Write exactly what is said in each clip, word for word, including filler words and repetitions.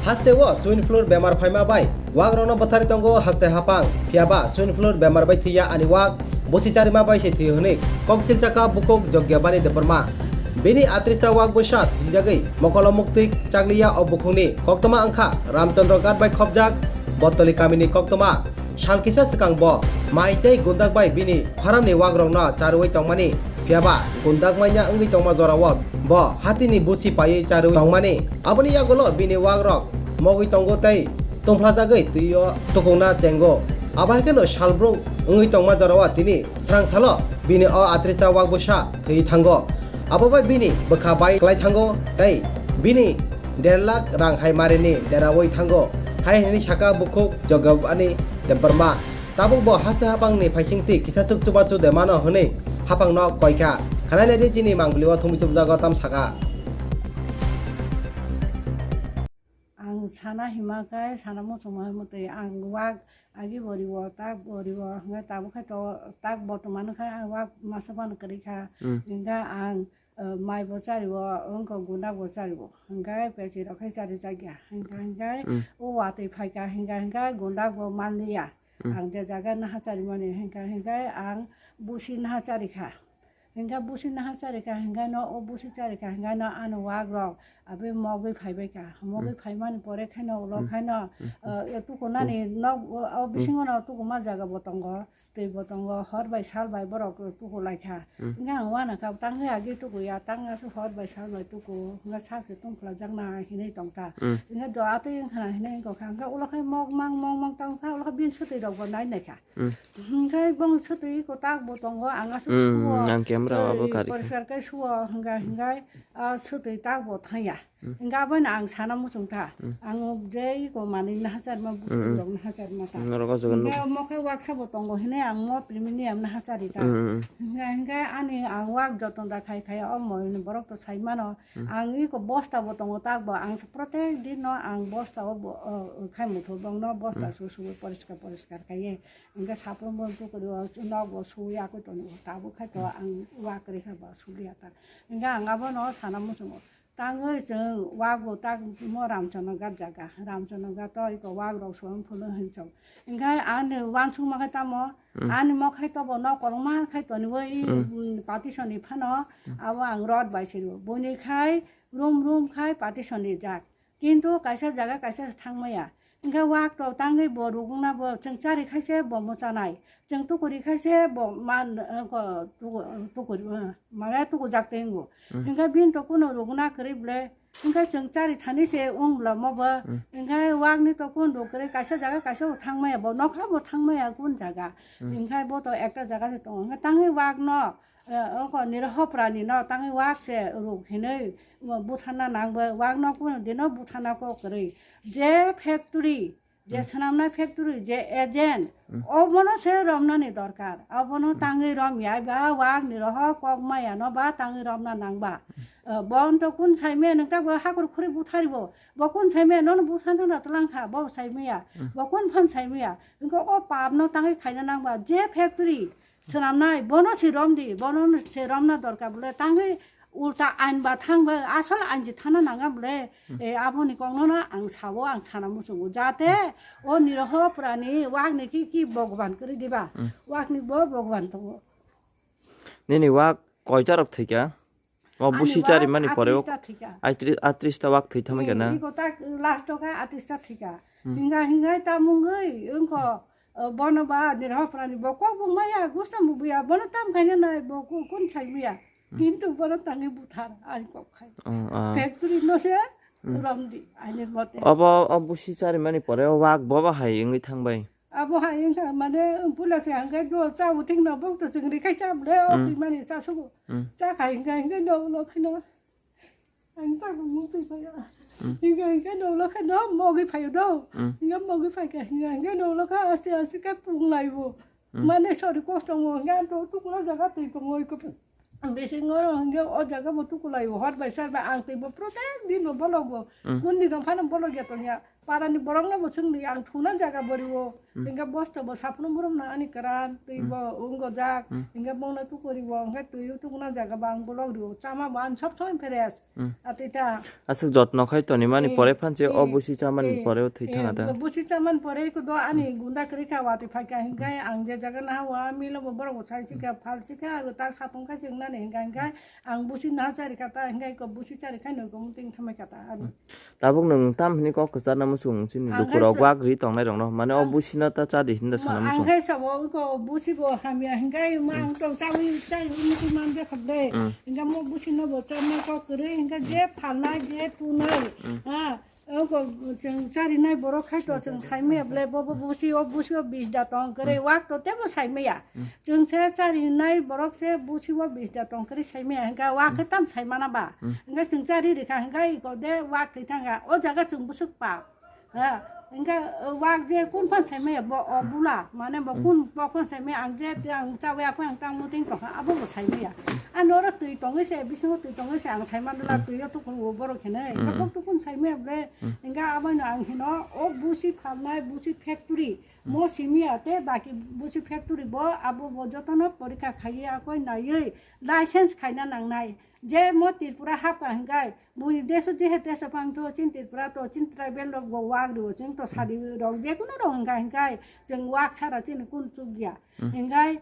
Hasteo swine flu bemar phaima bai wagrokno bwtharwi tongo haste haphang, phiyaba swine flu bemar bai thwiya ani wak, busi charima bai se thwiyo hwnwi koksilsaka bukhuk Jogyabani Debbarma. Bini atris ta wak bwsa thwijagwi mokolo muktwi chakliya o bukhukni koktwma wngkha Ramchandra Ghat bai khopjak Bottoli kamini koktwma. Sal kisa swkang bo mai tei gundak bai bini pharamni wagrokno charwi tongmani, phiyaba gundak maina wngwi tongma jorao bo hatini busi paiwi charwi tongmani. Aboni yagulo bini wagrok mogwi tongo tei tungphlajagwi twio tukungna chengo. Abo hai kheno salbrung wngwi tongma jorao tini swrang salo bini o atris ta wak bwsa thwi thango. Abo bai bini bwkha bai klai thango tei bini der lakh rang hai marini deraui thango, hai hwnwi saka bukhuk Jogyabani Debbarma. Tabuk bo haste haphangni phaisingtwi kisa chuk chubachu de mano hwnwi haphangno koikha. Khwnai naidi chini mangpili o thumwi tubjago tam saka. Ang sana hima khe sana muchungma himotwi ang wak agi boriwo tak boriwo hwnkhai tabuk khai to tak botomano khai ang wak masa phano kwrwi kha. Hmm. Hingkha ang, eh, mai bo chariwo wngkha gundak bo chariwo hingkha pechirok khai chari chakya hingkha hingkha Hmm. o watwi phaikha hingkha hingkha gundak bo manliya. Hmm. Ang je jaga naha charimani hingkha hingkha ang busi naha charikha. Hingkha busi naha charikha hingkha no o busi charikha hingkha no ano wagrok abe mogwi phaibaikha. Mogwi Hmm. phaimani pore khaino ulo Hmm. khaino, Hmm. eh, tukunani nok o, o Hmm. bisingo no tukuma jaga bo tongo, twi bo tongo, hor bai sal bai borok tukulaikha. Hmm. Hingkha ang uanakha tangwi agi tukuya, tang aswk hor bai sal bai tuku, hingkha sak se tungphla jakna hinwi tongkha. Hmm. Hingkha do atwi wngkhana hinwi wngkha, hingkha ulo khai mok mang mok mang tangkha, ulo khai bini swtwi rok bo nai naikha. Hmm. Hingkhe bong swtwi kwtak bo tongo, ang aswk Hmm, suo, ang camera o abo tei karikha. Poriskar khe suo, hingkha hingkhe, ah, swtwi tak bo thangya. Hmm. Hingkhe abono ang sana muchung ta. Hmm. Ang je iko manwi nahachar ma, Hmm, hmm. Buchung rok nahachar ma ta. Hmm, norok o jaga Hingkhe nuk- omo khe waksa bo tongo hinwi ang mo premium nahachari ta. Hmm, hmm, hmm. Hingkhe, hingkhe ani ang wak joton da khai khai o mo borok to sai mano. Hmm. Ang iko bosta bo tongo tak bo ang protek din no ang bosta o bo, o, khai muthubong no bosta Hmm. su su poriskar poriskar khai. Hingke saplong bo tukuri o nok bo suya koi toni o tabuk khai to ang wa kari kha ba suliya ta. Hingke ang abo no sana muchungo. Tangwi chwng wak bo tak mo Ramchandra Ghat jaga. Ramchandra Ghat to iko wak rok suang phulu hinchong. Hingke ani wansuk ma khai tamo, Hmm. Ani mo khai to bo nok koloma khai toni o i, Hmm. mm, partition ni phano Hmm. abo ang rod bai siro. Boni khai room room khai partition ni jak. Kintu kaisa jaga kaisa se thang maya. Hingkhe wak to tangwi bo rukna bo chwng chari khaise bo mwchanai. Chwng tukuri khaise bo man, eh, ko, tuku-, tukuri, eh, mane tukujak tei wngo. Hmm. Hingkhe bini to kuno rukna kwrwi ble. Hingkhe chwng chari thani se wng bla mo bo. Hmm. Hingkhe wakni to kun ruk kwrwi kaisa jaga kaisa bo thang maya bo nokha bo thang maya kun jaga. Hmm. Hingkhe bo to ekta jaga se tongo. Hingkhe tangwi wak no Eh, oko niraho prani no tangwi wak se ruk hinwi butharna nang bai wak no kuno dino butharna kok kwrwi. Je factory, je Hmm. swnamnai factory, je agent, Hmm. obono se romnani dorkar. Obono Hmm. tangwi rom ya ba wak niraho kok maya no ba tangwi romna nang ba. Hmm. Eh, bon to kun saimaya nwng ta bo hakur khuri buthari bo. Bo kun saimaya nono butharna na tlang kha, bo saimaya. Hmm. Bo kun phan saimaya. Wngkha o pap no tangwi khaina nang ba. Je factory, Swnamnai, bono se romdi, bono se romna dorkar bole, tangwi ulta ain ba thang ba, asol ain je thana nanga bole, Hmm. e, aboni kokno no ang sao, ang sana muchungo, jate o niraho prani wak ni ki, ki Bhagwan kwrwi diba, Hmm. Wak ni bo Bhagwan tongo. Nini wak koita rok thwikha? O Ani busi wak charimani pore o atris ta thwikha. Atri-, atris ta wak thwi thamwi kha na? Iko tak last o kha atris ta thwikha. Hmm. Hinga hinga ta mungwi wngkho, o, bono ba nirhoprani bo kok bo maya gusta mubuya bono tam khaina nai bo ku-, kun sai muya. Hmm. Kintu bono tangwi buthar ani kok khai. Oh, ah. Factory no se Hmm. romdi ani mote. Obo o busi charimani pore o wak bobo hai wngwi thangbai. Abo hai wngkha, mane, pula se hangke do cha uting no bok to chingri khai cha bole, o Hmm. twi mani cha sugo. Hmm. Cha khai hingka hingke no ulo kheno. Ang ta ko mutwi phaya. Hmm. Hingka hingke no ulo kheno mogi phayo do. Hmm. Hingka mogi phai kha, hingka hingke no ulo kha, aste aste khe pung laibo. Hmm. Mane sori kosto mo, hingka to tukla jaga twi tongo iko. Bisingo hwnkhe o jaga bo tukulai o, hor bai sar bai ang twi bo protek din bo bologo. Hmm. Kun din phano bolog ya tongya. Parani borok no bo chwng di ang thuna jaga bo rio. Hmm. Hwnkhe bosta bo saphno borom na ani kwran twi Hmm. bo wngojak. Hmm. Hwnkhe bongno tukuri bo hwnkhe twi tukuna jaga bo ang bolog rio. Chama bo ang sob somoi fresh. Hmm. Atita. Aswk jotno khai toni mani Eh, pore phanche o eh, busi chamani eh, pore o thwi eh, thanga da. Busi chaman pore ko do ani Hmm. gunda kwrwi kha wati phai kha hwnkhe Hmm. ang je jaga na hawa milo bo borok bo sai chika phal chika tak satung kha chwng nani hwnkhe hwnkhe ang busi na chari kha ta hwnkhe ko busi chari khai no gong ting thamai kha ta ani. Hmm. Tabuk nwng tam hini kok kwcharna muchung chini Ang lukurok khai wak ri tongnai rokno mane o Ang busi no ta chadi hinda sana Ang muchung. Khai sabo ko busi bo hamya hwnkhe ma Hmm. ang tong chawi chai musi man de khap de. Hmm. Hingga mo busi no bo chama kok kwrwi hingga je phalnai je tunai. Hmm. Ha, oko chwng charinai borok khai to chwng saimaya ble bo bo busi o busi o bis da tong kwrwi Hmm. wak to tebo saimaya. Hmm. Chwng se charinai borok se busi o bis da tong kwrwi saimaya hingga wak khe Hmm. tam saimana ba. Hmm. Hingga chwng chari rikha hingga iko de wak thwi thanga o jaga chwng bwswk pa. Ha, hingga wak je kun phan saimaya bo o bula mane bo Hmm. kun bo kun saimaya ang je te ang chawi apa ang tang muting tong abo bo saimaya. Ano oro twi tongwi se bisingo twi tongwi se ang saimandula Hmm. twi o tukun o borok hinai. Hmm. Kok tukun saimaya ble Hmm. hingga abono ang hino o busi phalnai busi factory Hmm. mo simia te baki busi factory bo abo bo jotono porikha khaiya koi naiwi license khaina nangnai. Je mo Tripura hapka hingkai bui deso jehe teso pang to chin Tripura to chin tribal rok bo wak rio chwng to sadi rok je kuno rok hingka hingkai chwng wak sara chini kun chukya. Hmm. Hingkai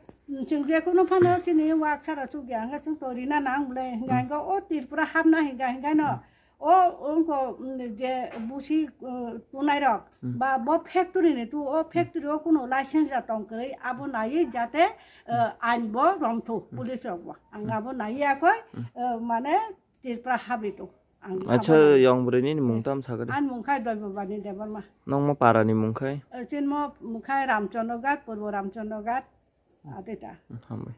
chwng je kuno phano chini wak sara chukya hingka chwng to rina nang bole hingka Hmm. hingka o Tripura hapna hingka hingka no. O wngkho, mm, je busi, uh, tunairok Hmm. ba bo factory ni tu o factory o kuno license ya tong kwrwi abo naiwi jate, uh, ain bo romthu Hmm. police rok bo. Ang Hmm. abo naiwi akhoi, Hmm. uh, mane Tripura habi tu. Ang Acha abo nai- yong bwrwi nini mung Eh, tam sakari. Ani mung khai Doibabani Debbarma. Nongmo para ni mung khai? Uh, chinmo mung khai Ramchandra Ghat, Purbo Ramchandra Ghat, Hmm. Adita. Hmm, hambai.